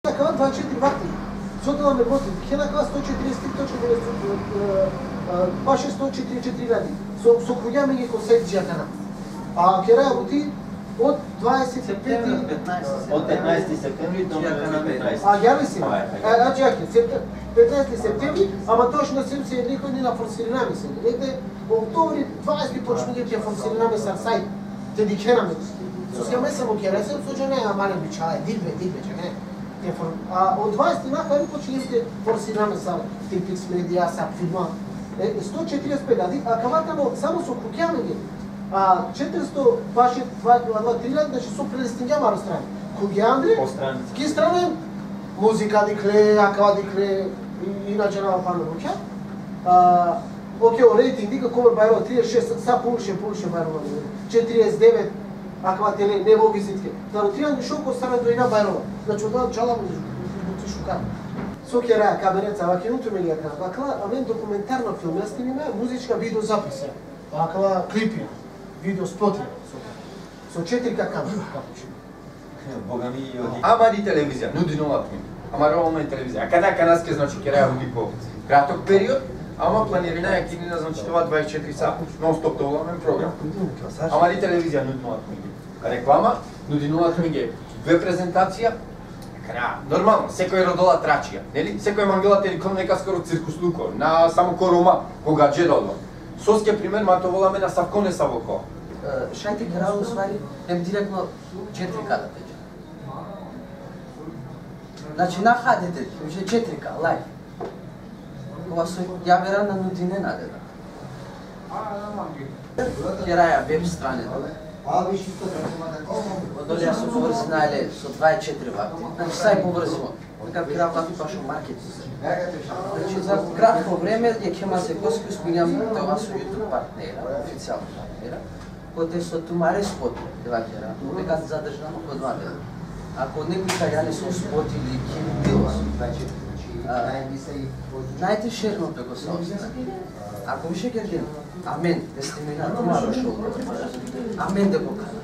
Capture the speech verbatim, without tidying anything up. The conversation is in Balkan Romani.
Akava dvadeset četiri vakti. So dela me boti, kena akava sto četrdeset tri točka devedeset, e, e, pa še sto četrdeset četiri radi. So, so khuvgja amenge ko sajt dži akana. A keraja buti od dvadeset peti. September, petnaesti Od september. petnaesti septembri do Dži akana petnaesti. A, gjarli si? Aj, aj. E, a, čekaj, septe-, petnaesti septembri, ama točno sem se, neko ni na forsirina me se. Negde oktobri dvadeset počmingjem te forsirina me sar sajt, te dikhena me. So si ame samo kera, sem so džane, amale bičhale, dikh be, dikh be, džane. Te for-, a, od dvadeset na hari počmingjem te forsirina me sar Tipix Media, sar firma. E, sto četrdeset pet, a di-, akava tano samo so khuvgja amenge. A, četiristo paše, dva, dva, tri lak, znači so prelistingjam aro strani. Khuvgja andre, Po strani. Ki strana muzika dikhle, akava dikhle, i-, inače na pano rukja. A, okej, o rejting, dikh komer bajro, trideset šest, sa puno še, puno še bajro. Četrdeset devet, akava tele, nevo vizitke. Taro trideset šest ko strana do ina bajro. Znači, odova džala mi buti šukar. So kera, kamerenca, vakirun tumenge akana. Akala, amen dokumentarna filmija snimime, muzička video zapisa. Akala klipija, video spotija. So, so četiri ka kamera, ka počini. Boga mi, jo. Amari televizija, nudinela tumenge. Amari online televizija. A kada kanaske, znači, keraja uvek po kratok period, ama planirinaja ki dina, znači, te ova dvadeset četiri sat, non stop te ovel amen program. Amari televizija nudinela tumenge. Reklama, nudinela tumenge. Web prezentacija, kana, normalno, sekoj rodela tračija, neli? Sekoj mangela te likhel nekaskoro cirkusluko, na samo ko Roma, ko gadže rodela. Soske primer, ma te ovel amen asavko nesavo ko. E, šaj te kera, u stvari, em direktno četiri ka da te dža. Znači, na H D te, više četiri ka, live. Kova so javera na nudinena, deda. Keraja web strane, da. Odolea so povrzina le, so dvadeset četiri vakti. Znači, saj povrzimo. Neka kera vakti pašo marketing. Znači, za kratko vreme, jekhe masekoske uspingjam te ova so YouTube partnera, oficijalno partnera. Kote so tumare spot, te vakera, neka zadržamo ko dva dela. Ako neko ka jani so spot ili ki bilo so. A, naj te šerimo pe ko sa ostane. Ako više kergjen, amen, testimina tumaro show. Amen de ko kana.